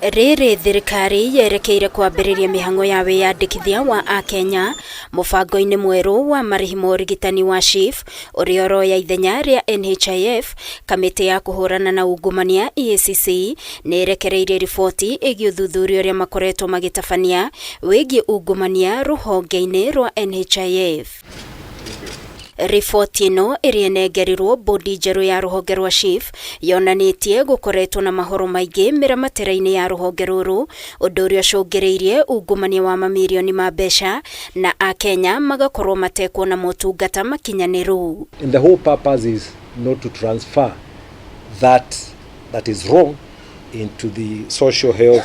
Rĩrĩ thirikari yerekeire kwambĩrĩria mĩhang'o ya wĩyandĩkithia wa akenya mũbango-inĩ mwerũ wa marĩhi ma ũrigitani wa SHIF ũrĩa ũroya ithenya rĩa NHIF, kamĩtĩ ya kũhũrana na ungumania EACC nĩ ĩrekereirie riboti ĩgiĩ ũthuthuria ũrĩa makoretwo magĩtabania wĩgiĩ ungumania rũhonge-inĩ rwa NHIF. Riboti ĩno ĩrĩa ĩnengerirwo bodi njerũ ya rũhonge rwa SHIF yonanĩtie gũkoretwo na mahoro maingĩ mĩramatĩra-inĩ ya rũhonge rũrũ, ũndũ ũrĩa ũcũngĩrĩirie ungumania wa mamirioni ma mbeca na akenya magakorwo matekuona motungata makinyanĩru. And the whole purpose is not to transfer that that is wrong into the Social Health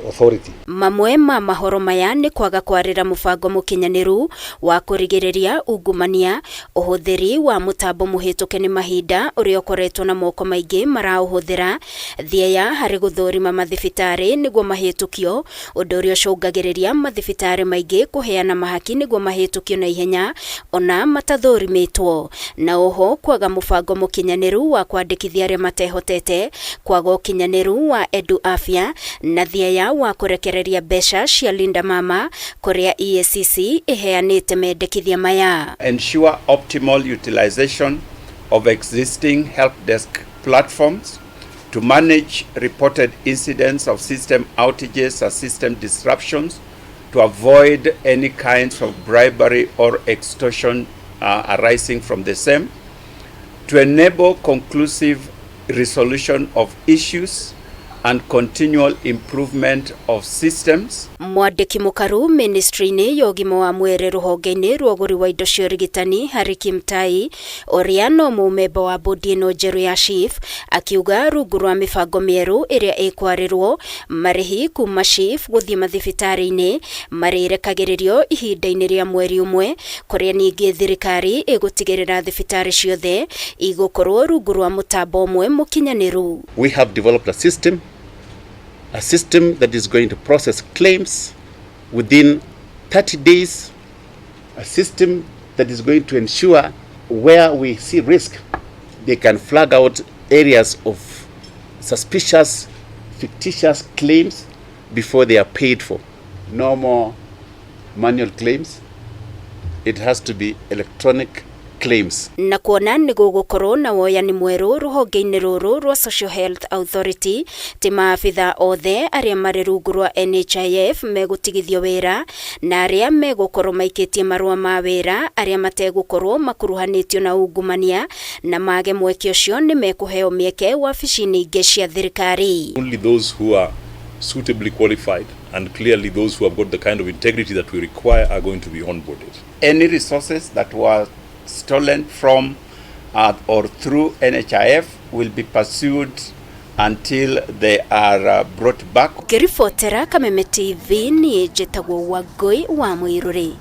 Authority. Mamwe ma mahoro maya nĩ kwaga kwarĩra mũbango mũkinyanĩru wa kũrigĩrĩria ungumania, ũhũthĩri wa mũtambo mũhĩtũke nĩ mahinda ũrĩa ũkoretwo na moko maingĩ maraũhũthĩra, thieya harĩ gũthũrima mathibitarĩ nĩguo mahĩtũkio, ũndũ ũrĩa ũcũngagĩrĩria mathibitarĩ maingĩ kũheana mahaki nĩguo mahĩtũkio na ihenya ona matathũrimĩtwo, na oho kwaga mũbango mũkinyanĩru wa kwandĩkithia arĩa matehotete, kwaga ũkinyanĩru wa Edu Afya na thieya wa kũrekereria mbeca cia Linda Mama kũrĩa EACC ĩheanĩte mendekithia maya. Ensure optimal utilization of existing help desk platforms to manage reported incidents of system outages or system disruptions, to avoid any kinds of bribery or extortion arising from the same, to enable conclusive resolution of issues and continual improvement of systems. Mwandĩki mũkaru ministry-inĩ ya ũgima wa mwĩrĩ rũhonge-inĩ rwa ũgũri wa indo cia ũrigitani Harry Kimtai, ũrĩa no mũmemba wa bodi ĩno njerũ ya SHIF, akiuga rungu rwa mĩbango mĩerũ ĩrĩa ĩkwarĩrwo, marĩhi kuma SHIF gũthiĩ mathibitarĩ-inĩ marĩrekagĩrĩrio ihinda-inĩ rĩa mweri ũmwe, kũrĩa ningĩ thirikari ĩgũtigĩrĩra thibitarĩ ciothe igũkorwo rungu rwa mũtambo ũmwe mũkinyanĩru. We have developed a system that is going to process claims within 30 days, a system that is going to ensure where we see risk, they can flag out areas of suspicious, fictitious claims before they are paid for. No more manual claims. It has to be electronic claims. Na kuona nĩ gũgũkorwo na woyani mwerũ rũhonge-inĩ rũrũ rwa Social Health Authority, ti maabitha othe arĩa marĩ rungu rwa NHIF megũtigithio wĩra, na arĩa megũkorwo maikĩtie marũa ma wĩra arĩa mategũkorwo makuruhanĩtio na ungumania na mage mweke ũcio nĩ mekũheo mĩeke wabici-inĩ ingĩ cia thirikari. Only those who are suitably qualified and clearly those who have got the kind of integrity that we require are going to be onboarded. Any resources that were stolen from or through NHIF will be pursued until they are brought back. Ngĩribotera Kameme TV, niĩ njĩtagwo Wangũi wa Mũirũrĩ.